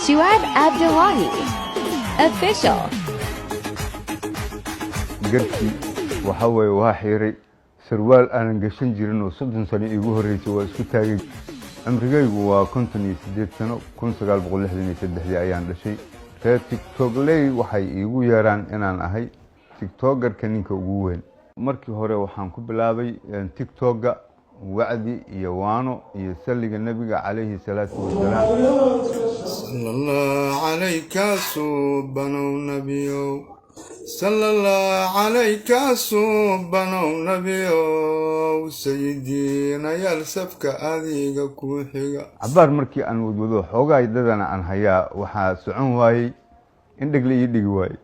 Shuaib Abdullahi Official. Garkii waxa weeye waa xiiray, sarwaal aanan gashan jirin oo 30 sano iigu horreysay waa isku taagay. Cimrigaygu waa 58 sano. 1963-dii ayaan dhashay. Reer Tiktokley waxay iigu yeeraan inaan ahay TikTokerka ninka ugu weyn. Markii hore waxaan ku bilaabay TikToka wacdi iyo waano iyo salliga Nebiga calayhi salaatu wasalaam. Sala Allah calayka suubanow nabiyow, sala Allah calayka suubanow nabiyow, sayidiinayaal safka adiga ku xiga. Cabbaar markii aan wadwado xoogaa dadana aan hayaa, waxaa socon waayey in dhegle ii dhigi waayey.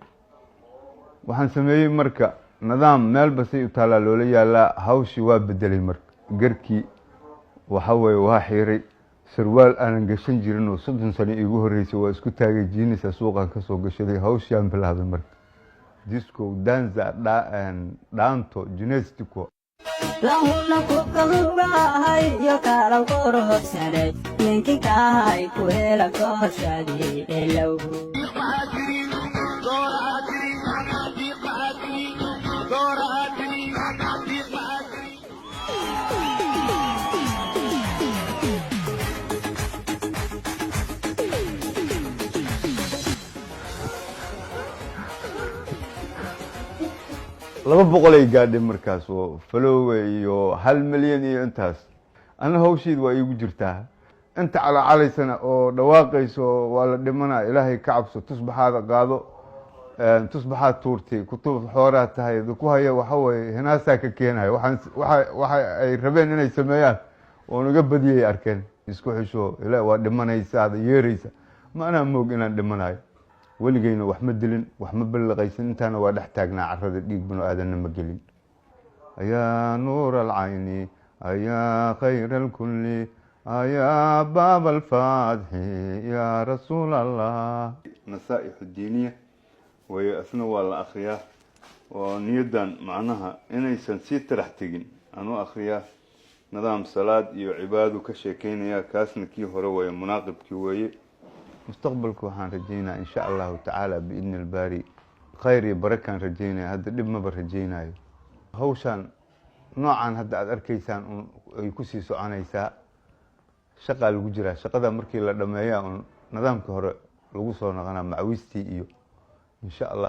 Waxaan sameeyey marka nidaam meel basay u taallaa loola yaalaa. Hawshii waa bedelay marka. Garkii waxa weeye waa xiiray, sarwaal aanan gashan jirin oo 30 sano iigu horreysay waa isku taagay, jiinisa suuqan ka soo gashaday. Hawshiaan bilaabay marka: disco, danza, dhaanto, junestico. Lahuna kukahugahay yo kalan quruxsanay ninki kahay ku hela kooshadii elow. 200 ay gaadhay markaas oo follow iyo 1 milyan iyo intaas. Ana hawsheyd waa iigu jirtaa. Inta calacalaysana oo dhawaaqayso, waa la dhimanaa, Ilaahay ka cabso, tusbaxaada qaado, tusbaxaad tuurtay, kutub xooraa tahay ku haya. Waxa weeye hinaasaa ka keenaya. Waxaan waxa ay rabeen inay sameeyaan oo naga badiyay arkeen. Isku xisho ila waa dhimanaysa, ada yeeraysa. Ma anaa moog inaan dhimanayo? Weligeyna wax ma dilin, wax ma ballaqaysan. Intaana waa dhex taagnaa carrada, dhiig binu aadanna ma gelin. Ayaa nuur alcayni, ayaa khayra alkulli, ayaa baab alfaatxi, yaa rasuul Allah. Nasaa'ixu diiniya wayo, isna waa la akriyaa oo niyaddan macnaha inaysan sii tarax tegin aan u akriyaa. Nidaam salaad iyo cibaadu ka sheekeynaya. Kaasna kii hore weeye, munaaqibkii weeye. Mustaqbalka waxaan rajeynaya insha Allahu tacaala biidni Albaari khayr iyo barakaan rajeynaya. Hadda dhib maba rajeynayo. Hawshaan noocan hadda aada arkaysaan un ay kusii soconaysaa. Shaqaa lagu jiraa. Shaqada markii la dhameeya un nidaamkii hore lagu soo noqonaa, macawistii iyo insha Allah.